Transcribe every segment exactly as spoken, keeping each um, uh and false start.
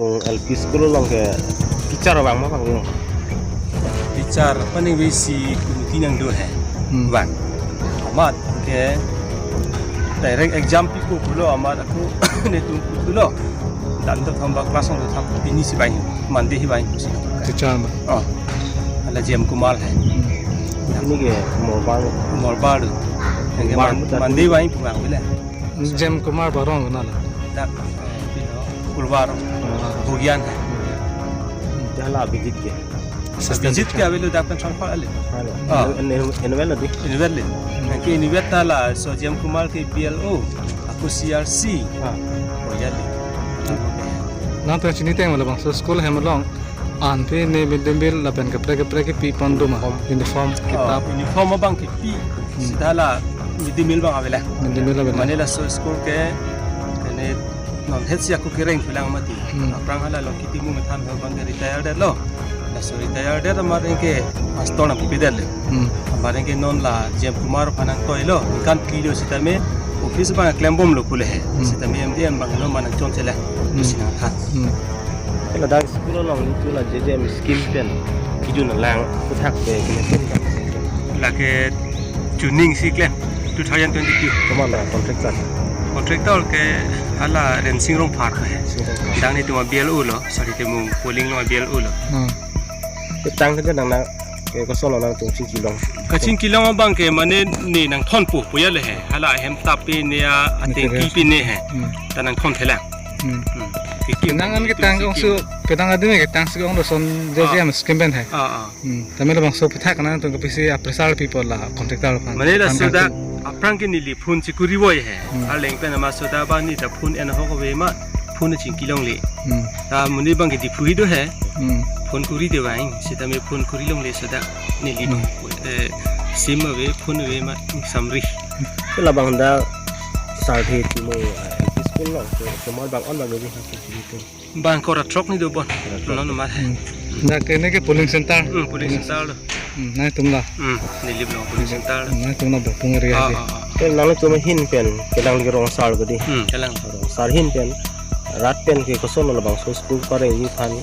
Mo L P school along ke teacher vang ma vanglo? Teacher paning besi committee nangdo he. Hmm. Vang. Amat ke direct exam pipo pulo amat ako netum pulo. Damtha thomba class along thap pini si vang. Monday hi vang si. Teacher ma? Oh. Hala J M Kumar he. Hmm. Pini ke Morbar lo? Morbar lo. Yang ke Morbar Mon-, putar Monday vang pu vang bile. J M Kumar Barong na la? Dak, eh, pilo, Kulwar, ah, Bugyan. Hala Abhijit ke? Assistant Abhijit ke teacher. Avelo dak pen transfer ale. Hala. Ah. Anu-, anu-, annual lo di? Annual le. Hmm. Ke annual ta laso J M Kumar ke B L O, ako C R C. Ah. Oh, ya le. Nangtum chiniteng ma labangso school hem along? Ante ne midday meal lapen kaprek kaprek kepi pon do ma? Uniform. Uniform, oh, kitap. Uniform abang kepi. Hmm. Seta la midday meal abang avelo. Midday meal avelo. Mane laso school ke, kene non het si ako kereng pulang mati. Hmm. Aphrang hala lo kiti mu methan ho abang ke retire detlo. Laso retire det amar ke pastor nangpipe detlo. Hmm. Amar ke non la J M Kumar aphan nangtoilo. Ikan pilo sitame office abang klembomlo pule he. Hmm. Sitame M D M abang lo manang chon chele. Hmm. Pusi nangthan. Hmm. Ladak school along itu la J J M scheme pen kejun alang aphuthak ke kene pen kam si pen. Lake chuning si klem two thousand twenty-two. Komat la contractor? Contractor ke hala Rensing Rongphar he. Rensing Rongphar. Dang netum a-B L O lo, sari temung polling along a-B L O lo. Hmm. Ketang ke dang nang ke koson lo nangtum chingkilong? Kachingkilong abang ke mane ne nangthonpo pu ya le he. Hala hem tap pi ne a, ateng, okay, pi pi ne he. Hmm. Ta nangthon thelang. Hmm. Hmm. Kiki penang an ketang kiki ong su, penang adim ketang si ong do son J J M, ah, scheme pen he. Ah, ah. Hmm. Tame labangso aphuthak nangtum kopisi a-pressure pipo la contractor aphan? Mane laso dak aphrang ke neli phone chikuri voi he. Hmm. Arleng pen ama soda ba ne ta phone en ho kave ma phone chingkilongle. Hmm. Ta muni abang ke Diphu hi do he. Hmm. Phone kuri de vang, sitame phone kuri longle soda neli. Hmm. Eh, sim ave, phone ave ma samri. Ke labang dak sar the timo, eh, L P school lo, ke, ke mal bang on bang ni ha ke timo. Bang kora throk ni do bon. Kora throk. Non mar he. Hmm. Dak ke ne ke polling center? Hmm, polling center lo. Hmm, nangtum la? Hmm, neli lo polling center lo. Hmm, nangtum la Bapung area. Ah, ke. Ah, ah. Ke nangtum ahin pen, kelang li rong sar ko di. Hmm, kelang. Rong sar ahin pen, rat pen ke koson lo labangso school pareng ji aphan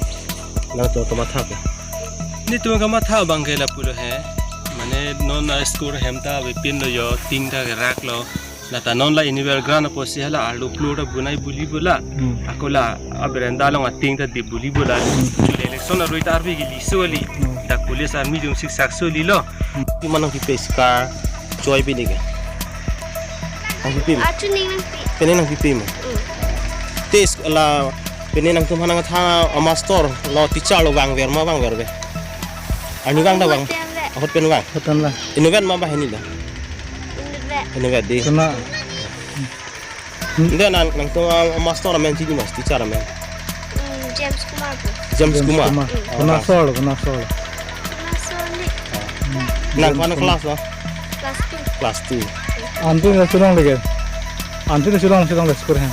nangtum kamatha ke? Netum kamatha abang ke lapulo he. Mane non a-school hem ta avepin lo, jo ting ta kerak lo. Lata non la annual grant apotsi hala arlo floor ta bunai buli bula. Hmm. Ako la a-veranda along ating ta di buli bula. Hmm. Election arui ta arvi gili soli. Hmm. Dak police army jum sik sak soli lo. Hmm. Iman nangpipe, sika choi pi dike? Nangpipe ma? Achu ning nangpi. Pene nangpipe ma? Hmm. Te is-, la pene nangtum hanang tha a-master lo, teacher lo vangver ma vangverve? Arni vang ta vang? Ahut pen vang. Ahut pen vang. Ahut pen vang. Inutvet ma ba hini da? Inutvet. Inutvet di. Kena. Ante nang, nangtum a-master amen chini mas, teacher amen? Hmm, James Kumar pu. James Kumar. James Kumar. Hmm. Oh, kena vang. Sol, kena sol. Kena sol ni. Hmm. Nang James kena Kumar. Class lo? Class two. Class two. Ante na chulong lagi. Ante na chulong, chulong le school hem.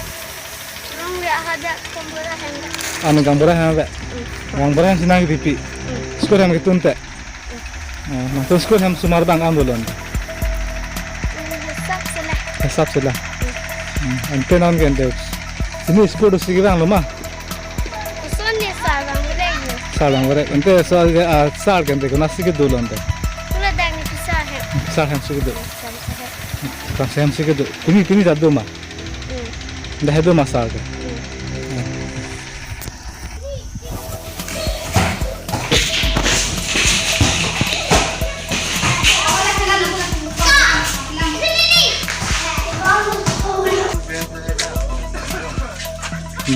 Chulong le ahada Gaonbura hem da. Ante Gaonbura hem ba. Hmm. Gaonbura hem si nangpipe. Hmm. School hem ketun te. Hmm. Eh, nangtum school hem osomar abang an bolon? Hmm, hisap sila. Hisap sila. Hmm. Hmm, ante non ke ante. Pini school dosi kevang lo ma? Koson ni sar vangverek ni. Sar vangverek. Ante so, ah, sar ke ante konatsi kedo lo ante? Pura dang ni sar hem. Sar hem si kedo. Hmm, sar hem. Sar hem si kedo. Pini, pini ta do ma? Hmm. Dah do ma sar ke? Hmm.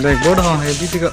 Blackboard ho heavy tika.